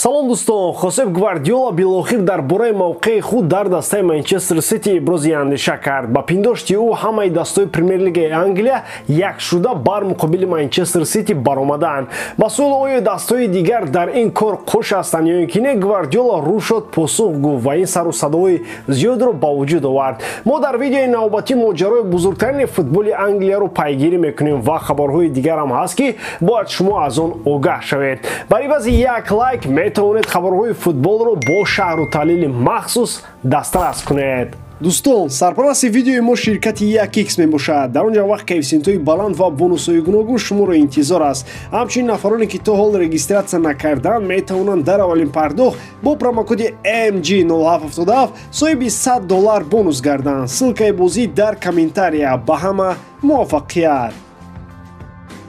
Салом, дӯстон. Хосеп Гвардиола билохир дар бораи мавқеи худ дар дастаи Манчестер Сити ибрози андеша кард. Ба пиндошти ӯ, ҳамаи дастаҳои Премер-лигаи Англия якшуда бар муқобили Манчестер Сити баромадаанд. Ба суол, оё дастаҳои дигар дар ин кор қуш ҳастанд ё ин ки не, Гвардиола рӯ шуд, посух гуфт ва ин сару садоҳои зиёдро ба вуҷуд овард. Мо дар видеои навбатӣ моҷарои бузургтарини футболи Англияро пайгирӣ мекунем ва хабарҳои дигарам ҳаст, ки бояд шумо аз он огаҳ шавед. Бар ивази як лайк метавонед хабарҳои футболро бо шарҳу таҳлили махсус дастрас кунед. Дӯстон, сарпарасти видеои мо ширкати 1x мебошад. Дар он ҷо вақт коэффисиентҳои баланд ва бонусҳои гуногун шуморо интизор аст. Ҳамчунин нафароне, ки то ҳол регистрация накардаанд, метавонанд дар аввалин пардохт бо промокоди MG0777 соҳиби 100 доллар бонус гарданд. Ссылкаи бозӣ дар комментария. Ба ҳама муваффақият!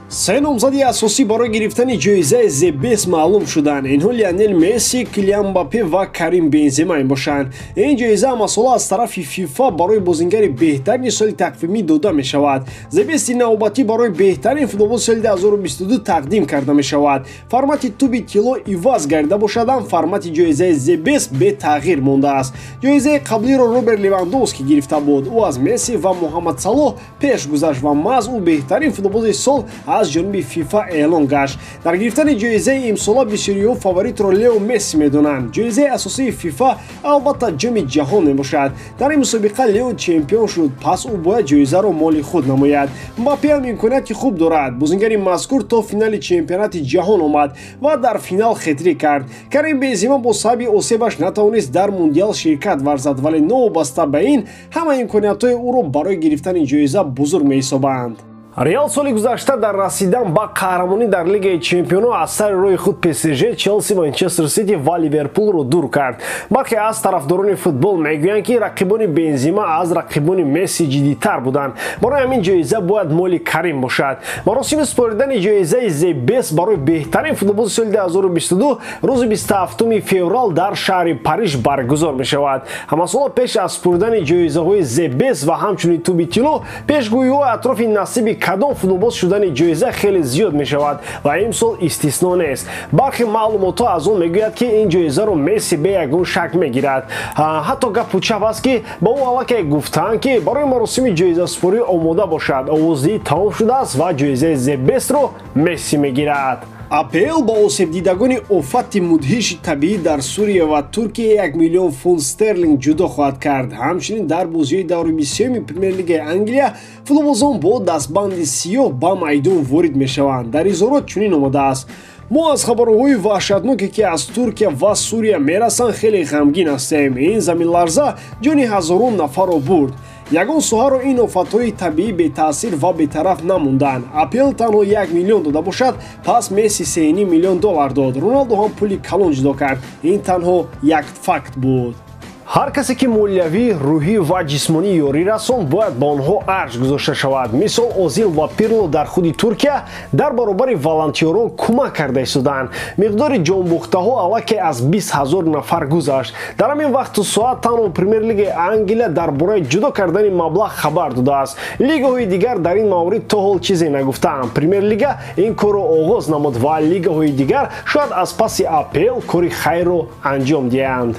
Се номзади асосӣ барои гирифтани ҷоизаи The Best маълум шуданд. Инҳо Лионел Месси, Килиан Мбаппе ва Карим Бензема мебошанд. Ин ҷоиза ҳамасола аз тарафи ФИФА барои бозингари беҳтарини соли тақвимӣ дода мешавад. The Best навбатӣ барои беҳтарин футболбози соли 2022 тақдим карда мешавад. Формати туби тилло иваз гардида бошад ҳам, формати ҷоизаи The Best бетағйир мондааст. Ҷоизаи қаблиро Роберт Левандовски гирифта буд. Ӯ аз Месси ва Муҳаммад Салоҳ пеш гузашт ва маҳз ӯ беҳтарин футболбози сол аз ҷониби ФИФА эълон гашт. Дар гирифтани ҷоизаи имсола бисёриҳо фаворитро Лео Месси медонанд. Ҷоизаи асосии ФИФА албатта Ҷоми ҷаҳон мебошад. Дар ин мусобиқа Лео чемпион шуд, пас ӯ бояд ҷоизаро моли худ намояд. Мбаппе ҳам имконияти хуб дорад. Бозингари мазкур то финали чемпионати ҷаҳон омад ва дар финал хетрик кард. Карим Бензима бо сабаби осебаш натавонист дар мундиал ширкат варзад, вале новобаста ба ин ҳама имкониятҳои ӯро барои гирифтани ҷоиза бузург меҳисобанд. Реал соли гузашта дар расидан ба қаҳрамонӣ дар Лигаи чемпионҳо аз сари роҳи худ ПСЖ, Челси, Манчестер Сити ва Ливерпулро дур кард. Бархе аз тарафдорони футбол мегӯянд, ки рақибони Бензима аз рақибони Месси ҷиддитар буданд, барои ҳамин ҷоиза бояд моли Карим бошад. Маросими супоридани ҷоизаи The Best барои беҳтарин футболбози соли 2022 рӯзи 27 феврал дар шаҳри Париж баргузор мешавад. Ҳамасола пеш аз супоридани ҷоизаҳои The Best ва ҳамчунин туби тилло пешгӯиҳои атрофи насиби кадом футболбоз шудани ҷоиза хеле зиёд мешавад ва имсол истисно нест. Бархе маълумотҳо аз он мегӯяд, ки ин ҷоизаро Месси бе ягон шак мегирад. Ҳатто гапу чап аст, ки ба ӯ аллакай гуфтаанд, ки барои маросими ҷоизасупорӣ омода бошад, овоздиҳӣ тамом шудааст ва ҷоизаи The Best-ро Месси мегирад. АПЛ ба осебдидагони офати мудҳиши табиӣ дар Сурия ва Туркия 1 миллион фунт стерлинг ҷудо хоҳад кард. Ҳамчунин дар бозиҳои даври 23-юми Премер-лигаи Англия футболбозон бо дастбанди сиёҳ ба майдон ворид мешаванд. Дар изҳорот чунин омадааст: «Мо аз хабарҳои ваҳшатноке, ки аз Туркия ва Сурия мерасанд, хеле ғамгин ҳастем. Ин заминларза ҷони ҳазорон нафарро бурд. Ягон соҳаро ин офатҳои табиӣ бетаъсир ва бетараф намонданд. АПЛ танҳо 1 миллион дода бошад, пас Месси 3,5 миллион доллар дод, Роналдо ҳам пули калон ҷудо кард. Ин танҳо як факт буд.» Ҳар касе, ки молиявӣ, рӯҳӣ ва ҷисмонӣ ёрӣ расон, бояд ба онҳо арҷ гузошта шавад. Мисол, Озил ва Пирло дар худи Туркия дар баробари волонтёрон кӯмак карда истодаанд. Миқдори ҷонбохтаҳо аллакай аз 20 000 нафар гузашт. Дар ҳамин вақту соат танҳо Премер-лигаи Англия дар бораи ҷудо кардани маблағ хабар додааст. Лигаҳои дигар дар ин маврид то ҳол чизе нагуфтаанд. Премер-лига ин корро оғоз намуд ва лигаҳои дигар шояд аз паси АПЛ кори хайрро анҷом диҳанд.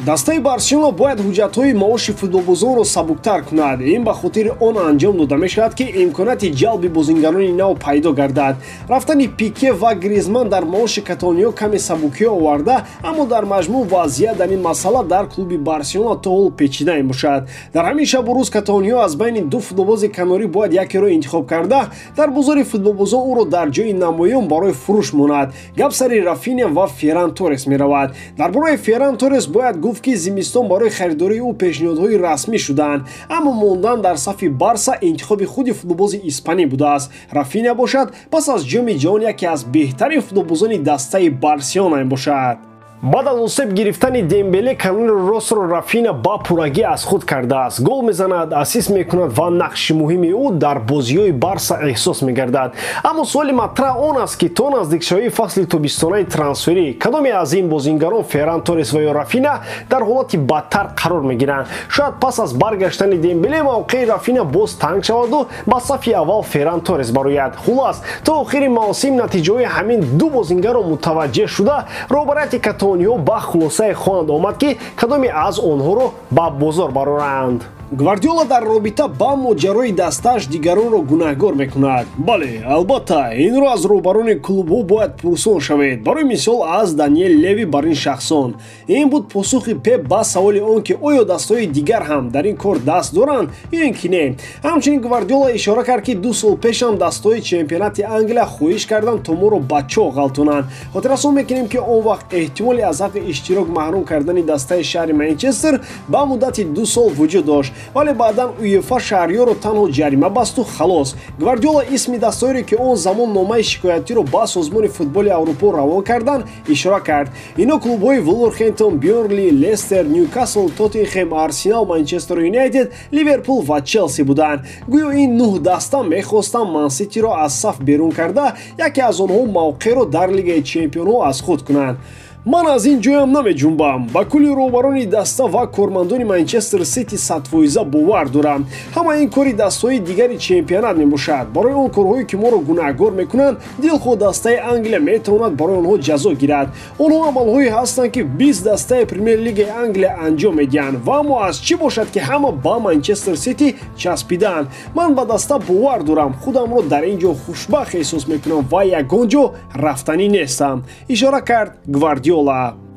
Дастаи Барселона бояд ҳуҷҷатҳои маоши футболбозонро сабуктар кунад. Ин ба хотири он анҷом дода мешавад, ки имконияти ҷалби бозингарони нав пайдо гардад. Рафтани Пике ва Гризман дар маоши каталониё каме сабукиҳо оварда, аммо дар маҷмӯъ вазъият дар ин масъала дар клуби Барселона то ҳол печида мебошад. Дар ҳамин шабу рӯз каталониё аз байни ду футболбози канорӣ бояд якеро интихоб карда, дар бозори футболбозон ӯро дар ҷои намоён барои фурӯш монад. Гап сари Рафиня ва Ферран Торрес меравад. Дар бораи Ферран Торрес бояд гуфт, ки зимистон барои харидории ӯ пешниҳодҳои расмӣ шуданд, аммо мондан дар сафи Барса интихоби худи футболбози испанӣ будааст. Рафиня бошад, пас аз Ҷоми ҷаҳон яке аз беҳтарин футболбозони дастаи Барселона мебошад. Баъд аз осеб гирифтани Дембеле, канони ростро Рафина ба пуррагӣ аз худ кардааст. Гол мезанад, ассист мекунад ва нақши муҳими ӯ дар бозиҳои Барса эҳсос мегардад. Аммо суоли матраҳ он аст, ки то наздикшавии фасли тобистонаи трансферӣ кадоме аз ин бозингарон, Ферран Торрес ва ё Рафина, дар ҳолати бадтар қарор мегиранд. Шояд пас аз баргаштани Дембеле мавқеи Рафина боз танг шаваду ба сафи аввал Ферран Торрес барояд. Хулас, то охири мавсим натиҷаҳои ҳамин ду бозингарро мутаваҷҷеҳ шуда, роҳбарияти каталониҳо ба хулосае хоҳанд омад, ки кадоме аз онҳоро ба бозор бароранд. Гвардиола дар робита ба моҷарои дастааш дигаронро гунаҳгор мекунад. Бале, албатта, инро аз роҳбарони клубҳо бояд пурсон шавед, барои мисол аз Даниэл Леви бар ин шахсон. Ин буд посухи Пеп ба саволи он, ки оё дастҳои дигар ҳам дар ин кор даст доранд ё ин ки не. Ҳамчунин Гвардиола ишора кард, ки 2 сол пешам дастҳои чемпионати Англия хоҳиш карданд, то моро ба чоҳ ғалтонанд. Хотиррасон мекунем, ки он вақт эҳтимоли аз ҳаққи иштирок маҳрум кардани дастаи шаҳри Манчестер ба муддати 2 сол вуҷуд дошт, вале баъдан УЕФА шаҳриёрро танҳо ҷарима басту халос. Гвардиола исми дастҳоеро, ки он замон номаи шикоятиро ба Созмони футболи Аврупо равон карданд, ишора кард. Ино клубҳои Вулверхэмптон, Бёрнли, Лестер, Ньюкасл, Тоттенхем, Арсенал, Манчестер Юнайтед, Ливерпул ва Челси буданд. Гӯё ин нӯҳ даста мехостанд Манситиро аз саф берун карда, яке аз онҳо мавқеъро дар Лигаи чемпионҳо аз худ кунанд. Ман аз ин ҷоям намеҷунбам. Ба кулли роҳбарони даста ва кормандони Манчестер Сити 100% бовар дорам. Ҳама ин кори дастҳои дигари чемпионат мебошад. Барои он корҳое, ки моро гунаҳгор мекунанд, дилхоҳ дастаи Англия метавонад барои онҳо ҷазо гирад. Онҳо амалҳое ҳастанд, ки 20 дастаи Премер-лигаи Англия анҷом медиҳанд, ва аммо аз чӣ бошад, ки ҳама ба Манчестер Сити часпидаанд? Ман ба даста бовар дорам, худамро дар ин ҷо хушбахт эҳсос мекунам ва ягон ҷо рафтанӣ нестам, ишора кард Гвардиола.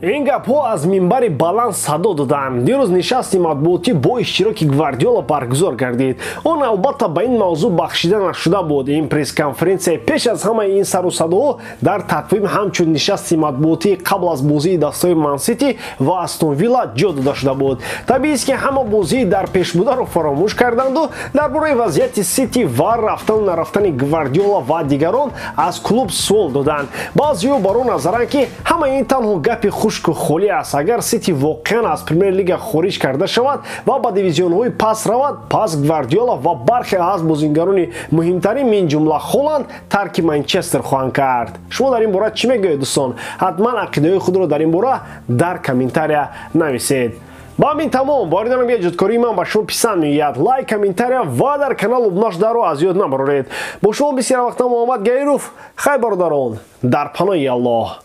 Ин гапҳо аз минбари баланд садо доданд. Дирӯз нишасти матбуотӣ бо иштироки Гвардиола баргузор гардид. Он албатта ба ин мавзӯъ бахшида нашуда буд. Ин пресс-конференсия пеш аз ҳамаи ин сару садоҳо дар тақвим ҳамчун нишасти матбуотии қабл аз бозии дастаҳои Мансити ва Астон Вилла ҷо дода шуда буд. Табиист, ки ҳама бозии дар пешбударо фаромӯш карданду дар бораи вазъияти Сити ва рафтану нарафтани Гвардиола ва дигарон аз клуб суол доданд. Баъзеҳо бар он назаранд, ки ҳамаи ин танҳо гапи хушку холӣ аст. Агар Сити воқеан аз Премер-лига хориҷ карда шавад ва ба дивизионҳои паст равад, пас Гвардиола ва бархе аз бозингарони муҳимтарин, мин ҷумла Холанд, тарки Манчестер хоҳанд кард. Шумо дар ин бора чӣ мегӯед, дӯстон? Ҳатман ақидаҳои худро дар ин бора дар комментария нависед. Ба ҳамин тамом. Боридонам, эҷодкории ман ба шумо писанд меояд, лайк, комментария ва дар канал обуна шударо аз ёд набароред. Бо шумо бисёр вақта Муҳаммад Гаиров. Хайр, бародарон, дар паноҳи Аллоҳ.